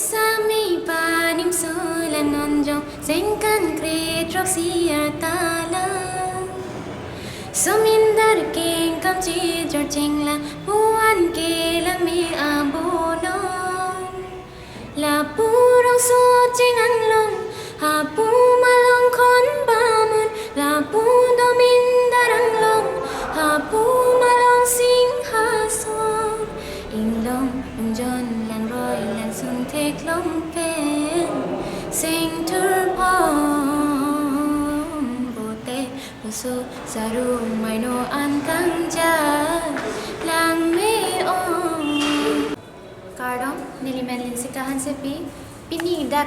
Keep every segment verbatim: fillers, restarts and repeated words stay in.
Sami panim sulan nonjong sengkan kre throksi arta la. Somindar kengkam chijor chengla puan kelang me abonon. Lapu rongso cheng anglong, hapu malong khon bamun, lapu domindar anglong, hapu malong singhason. Inglong ungjon langroi langsun theklong pen sengthur pon bote pusu saru maino an kangja lang me ong. Kardom, neli men Linsika Hansepi, pini dak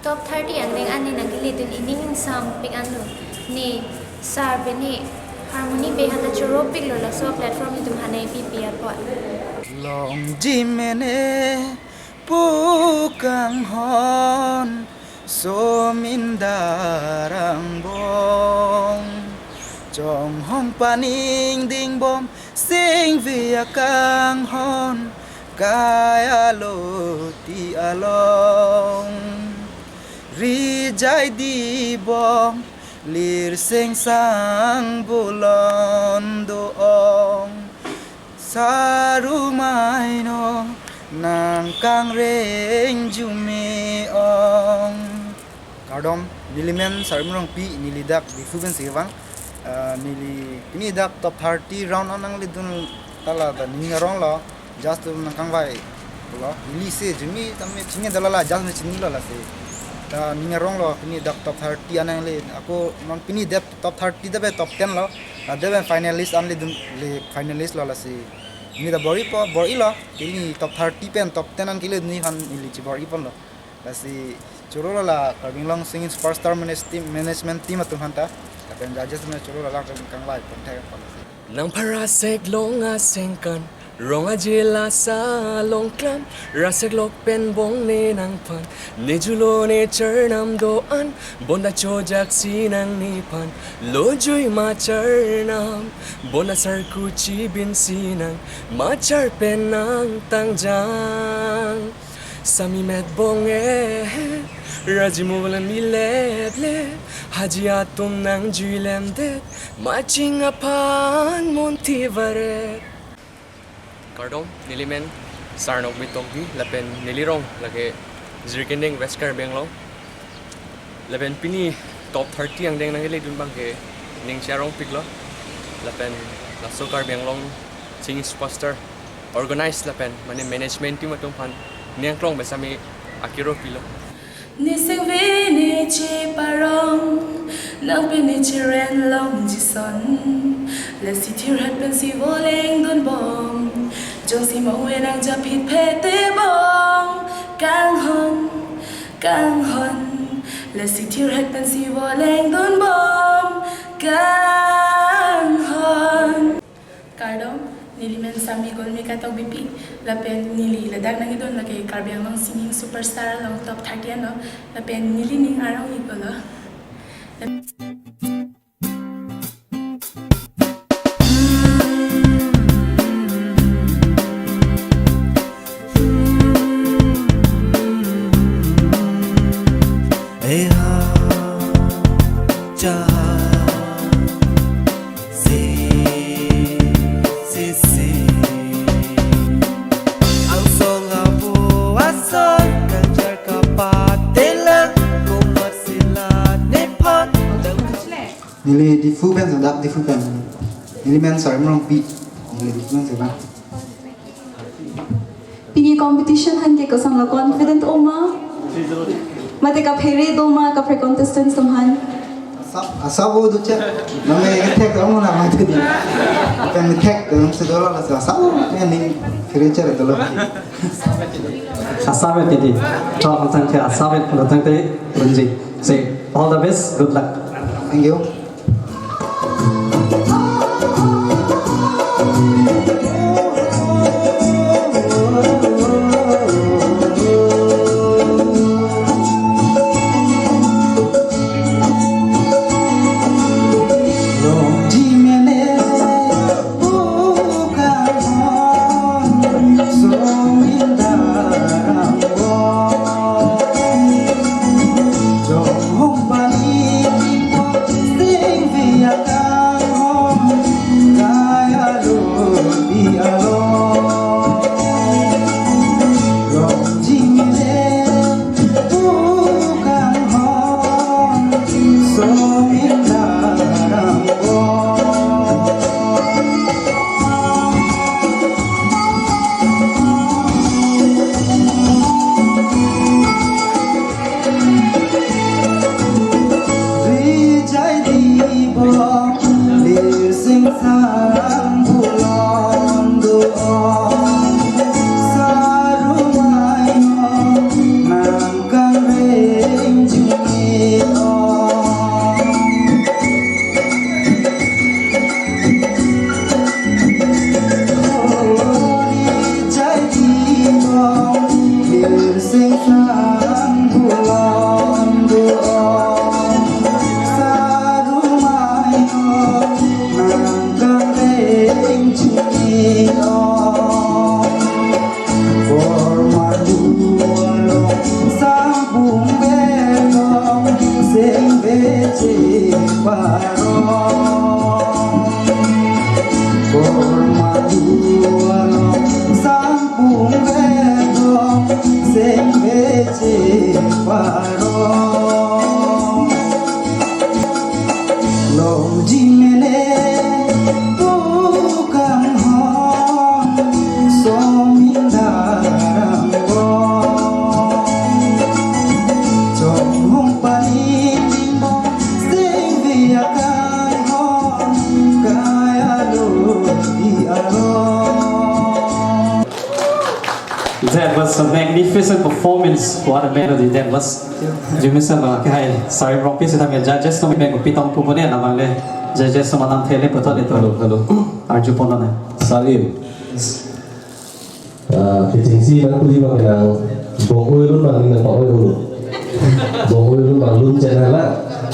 top thirty angdeng an ne nangkeledun ining ingsampik anlo. Ne sar pen ne harmony pen hanta choropiklo, laso platform itum hana ipipi apot. Longji mene pu kanghon somindar angbong, chonghong paning dingbom singvi akanghon kaya loti along. Rijai dibong lir sengsang bulon do-ong, saru maino nang kangreng jume ong. Kardom, neli men Sarmrongpi, neli dak Diphu pensi vang. Ah, neli pini dak top thirty round an nangledun ta la ta ning aronglo, judge atum nangkangvai lo. Neli si jumi tame chinine dala la judge ne chinilo lasi. Ta ning aronglo pini dak top thirty an nangle. Ako non pini dak top thirty dak pen top ten lo. La dak pen finalist an ledun le finalist lo lasi. Neli ta bor-ipo, bor-ilo. Pini top thirty pen top ten an keledun aphan neli chibor-iponlo. Lasi choro la Karbi Anglong Singing Superstar manage team, management team atum aphanta, lapen judges atum choro la kangvai pon thek apot lasi. Nang phara sek long asengkan, rong ajila sa long klam, rasek lok pen bong ne nangphan, ne julo ne charnam do-an, bonta chojak si nang nephan, lo jui ma charnam, bonta sarku chibin si nang, machar pen nang tangjang. Sami met bong eh, raji mulan mi lep lep, haji atum nang jui lemdet, maching aphan monti varet. Kardom, neli men Sarnok Bitokbi, lapen neli rong lake Jirikinding, West Karbi Anglong. Lapen pini top thirty angdeng nangkeledun abang ke ning charongpiklo. Lapen laso Karbi Anglong Singing Superstar organize lapen mane management team atum aphan ning arong pen sami akiro pilo. Ne singve ne cheparong, nang pen ne cheren longji son. Lasi thirhek pensi voleng dunbom, jongsi mong-ve nang japhit phete bong. Kanghon, kanghon, lasi thirhek pensi voleng dunbom, kanghon. Kardom, neli men Sami Golmika Tokbipi, lapen neli ladak nangkedun lake Karbi Anglong Singing Superstar along top thirty anlo, lapen neli ning arong-iklo. Eh ha, cha, se, se, se. Angsong abu asoi, nangjar kapatela, komat sila nephan, dang. Neli Diphu pen, dak Diphu pen. Neli men Sarmrongpi. Neli Diphu pen, dak. Pini competition aphan ke koson lo, confident doma? Mate kaphere doma, kaphere contestants atum aphan? Asap, asap o duche. Nang e thek dong na mate di. Pen thek dong si dolo la asap o, ya ning phere chere dolo. Asap e titi. Tho, ang tangte asap e, ang tangte Runji. Say, all the best, good luck. Thank you. Nang bulon do-ong, sadu mai-o, nang kangdeng chini-ong. Korma dualong, sangpung belong, seng beche parong. Korma dualong, sangpung belong, seng beche parong. Longji mene tukang hon, somin darang bong. Chonghong pani ningbong, seng biakang hon, kaya lo di along. That was a magnificent performance. What a melody that was. Jumisa ba kai Sarim Rongpi sitame judges to me ko pitong pumune na bang le judges to manang thele puthot le to. Hello, hello. Arju ponlonang. Sarim. Ah, kechengsi nangpuji abang ke nang bong-oi lun abang nang pa-oi-o lo. Bong-oi lun abang lun channel la.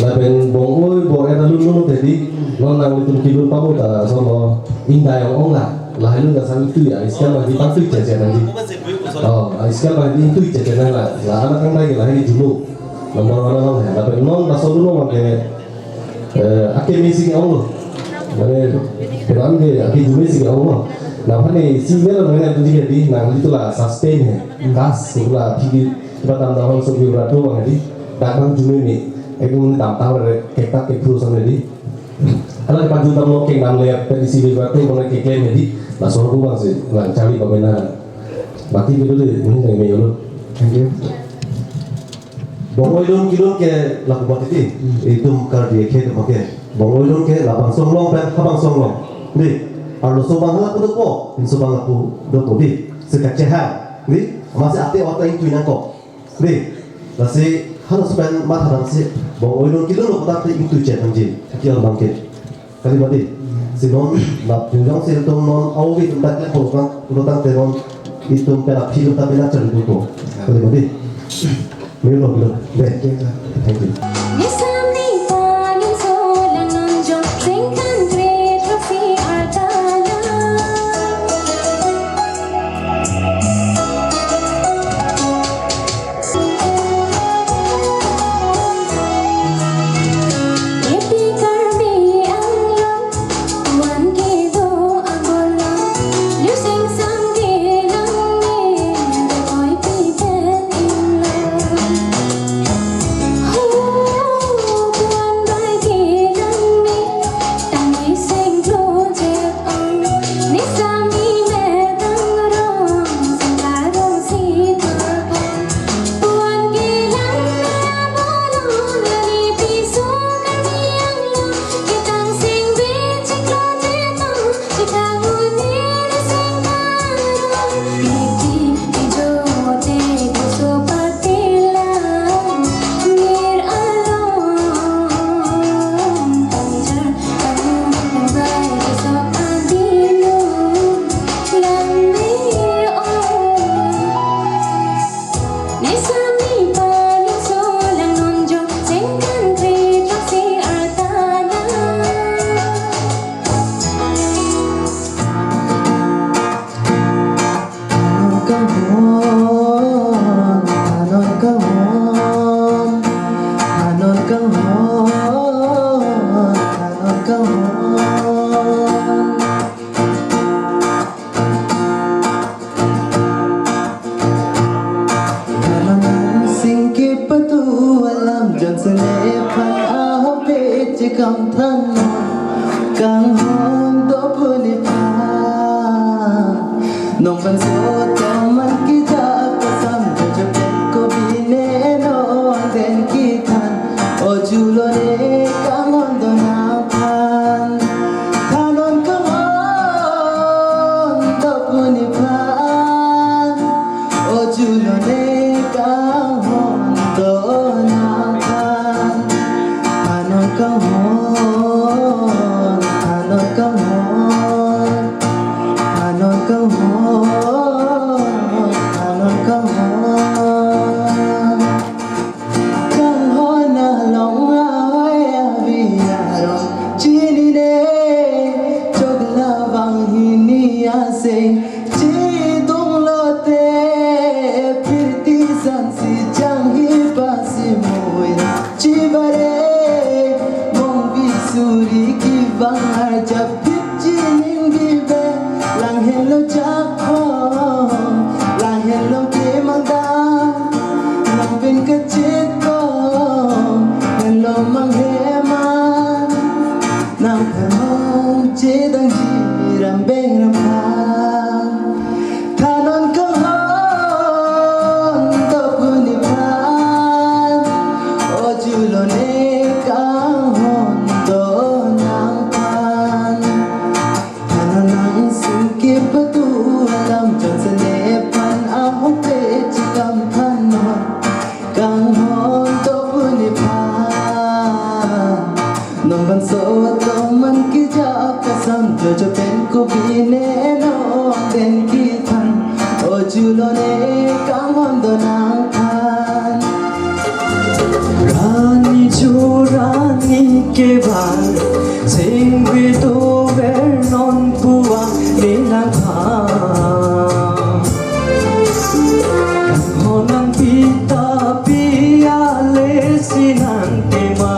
Lapen bong-oi bong-et alun lun tedi. Non nanglitum kelun pamu ta solo indai ong-ong la. Lahai lun ta sang itu ya, iskam lagi pang tu channel lagi. Oh, ah, iskam lagi tu channel la. La anak kang lagi lahai ni juno. Number one along hai. Lapen non ta solo lo abang ke, eh, ake mesi ke ong lo. Mane, kenan ke ake jume si ke ong lo. Nah, mane si ke lo mane tu jadi nang itu la sustain hai. Gas la phigi ba tam da hon so bi bra tu abang di. Dak abang jume me. Ekdom dam ta re kek tak kek pru sampai di. Ala ke paju tam lo kek dam le pe di si bi bra tu abang ke claim di. Laso ko abang si lang cari pamena. Baki gitu deh, ini yang me lo. Thank you. Bong-oi lun kelun ke lapu patiti, itum Karbi akhei atum ke. Bong-oi lun ke labangso along pen habangso along. Di, arloso abang hala pu dopo, inso abang lapu dopo di. Si kachehang, di, amatsi ate ot ta ingtui nangkok. Di, lasi halaso pen mathadamsi, bong-oi lun kelun lo pulote ingtui chet nangji, kiki abang ke. Kali mati. Si non, lap jujong si itum non, au itum tak le polo tang, polo tangte non, itum pen aphi itum tak bina chan itum to. Kali mati. Milo, milo. Deh. Thank you. Nisam ni panin solang non jong sengkan kre troksi artana. Singki patu alam jan sene pan aho pe chikam than kang hon do puni pa nong pan so taman ki ja kasam jo jo ko bine no den ki than o julo ne kang hon do na pan thanon kang hon do puni pan o julo ne kang hon do na pan thanon kang hon Kevang, singve dover non pu an ne nangphan. Kanghon nangpi ta pi ale si nangkema,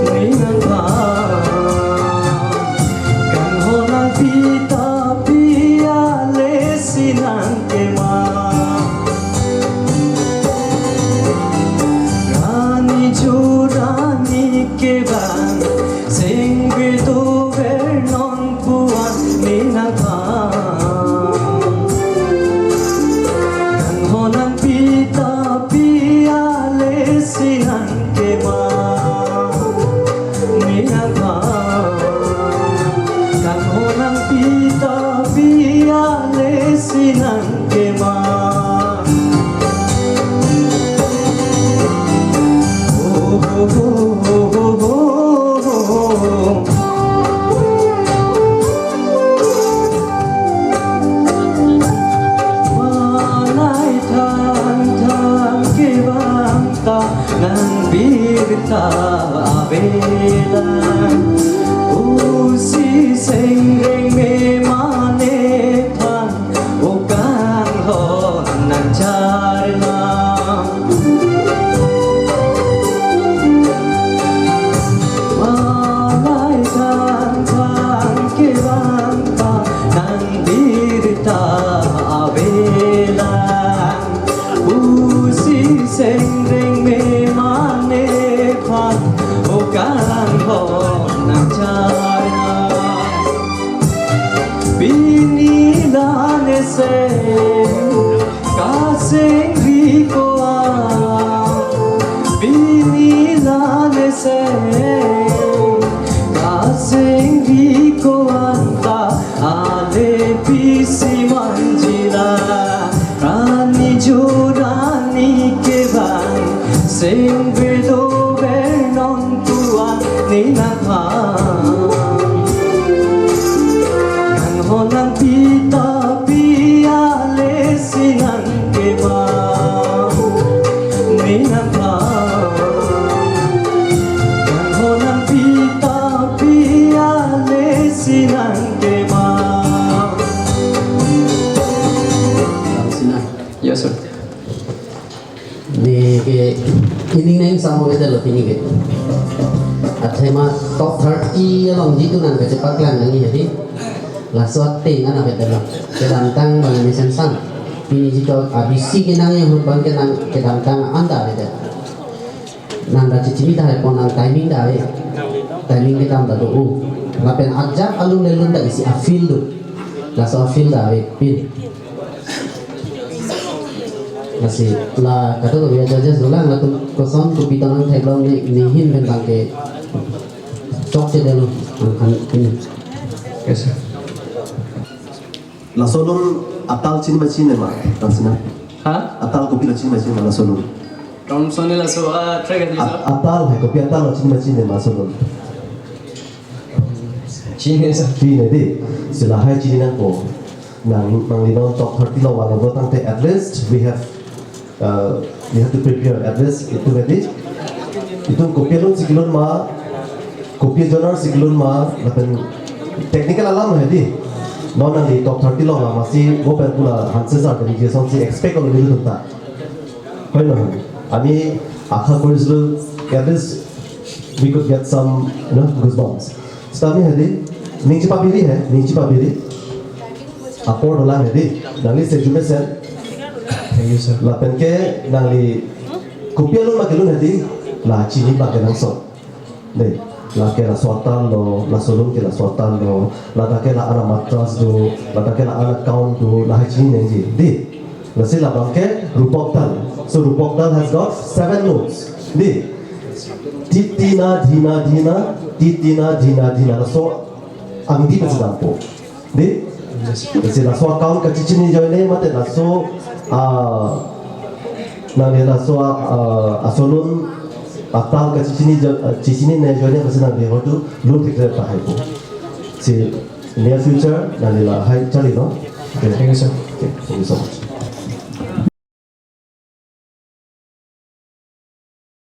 ne nangphan. Kanghon nangpi ta pi ale si nangkema. Rani churani kevang, singve dover non pu an ne nangphan. Kanghon nangpi ta pi ale si nangkema, ne nangphan. Kanghon nangpi ta pi ale si nangkema. Oh, oh, oh, oh, oh, oh. Malai than than kevang ta nang birta avelang. Pusi sengreng me mane phan, o kanghon nangcharlang. Malai than than kevang ta nang birta avelang. Pusi sengreng me mane phan, o kanghon nangcharlang. Pini la ne seng kasengri ko-an, pini la ne seng kasengri ko-an ta ale pisi manjila. Rani churani kevang, singve dover non pu an ne nangphan. Kanghon nangpi ta pi ale si nangkema, ne nangphan. Kanghon nangpi ta pi ale si nangkema. Yes, sir. Neke ining neng samo bete lo pini ke. Athema top thirty alongji tu nang kachepaklang nangji hedi. Laso ateng ana bete lo. Kedamtang bang mesen sang. Piniji to abisi kenang yang hurban kenang kedamtang anta bete. Nang kachechini ta hai pon nang timing ta hai. Timing kedam ta do u. Lapen ajak alun lelun ta isi a-feel do. Laso a-feel ta hai pin. Lasi la kato ko ya judges dolang latum koson kopi tong nang theklong ne, ne hin pen bang ke chokche detlo an, an ini. Yes, sir. Laso alun atal chini ma chinine ma, Rangsina? Ha? Atal kopi la chini ma chinine ma laso alun? Tom Soni laso, ah, track adi, sir? At-, atal hai, kopi atal la chini ma chinine ma laso alun? Chini, sir. Chini dei. Si lahai chini nangpo. Nang, nangli non top thirty lo wale bo tangte at least we have, uh, we have to prepare at least itum hedi. Itum kopi alun si kelun ma, kopi genre si kelun ma, lapen technical alam hedi. Non nangli top thirty lo ma, masi bo pen pu la hanse sar tadi je son si expect lo nelitum ta. Hoi no hoi? Ami akha korisilo, at least we could get some, you know, goosebumps. Sitame hedi, ning chepabiri hai, ning chepabiri. Apor dolang hedi, nangli sejuk mesen. Thank you, sir. Lapen ke nangli kopi alun ma kelun hedi, la chini bang kenangsot. Dei, lake laso atal lo, laso alun ke laso atal lo, ladak ke la-an a-matras do, ladak ke la-an a-count do, lahai chini nangji. Dei, lasi labang ke Rupok Tal. So Rupok Tal has got seven notes. Dei, titi na, dhina, dhina, titi na, dhina, dhina. Laso angdi pensi dampo. Dei? Lasi laso a-count kachechini ajoine mate laso, ah, nangli laso, ah, laso alun atal kachechini jo-, ah, chechinine ajoine masi nangli hoitu lun thekre tahai po. Si near future nangli lahai charli no? Okay. Thank you, sir. Okay, thank you so much.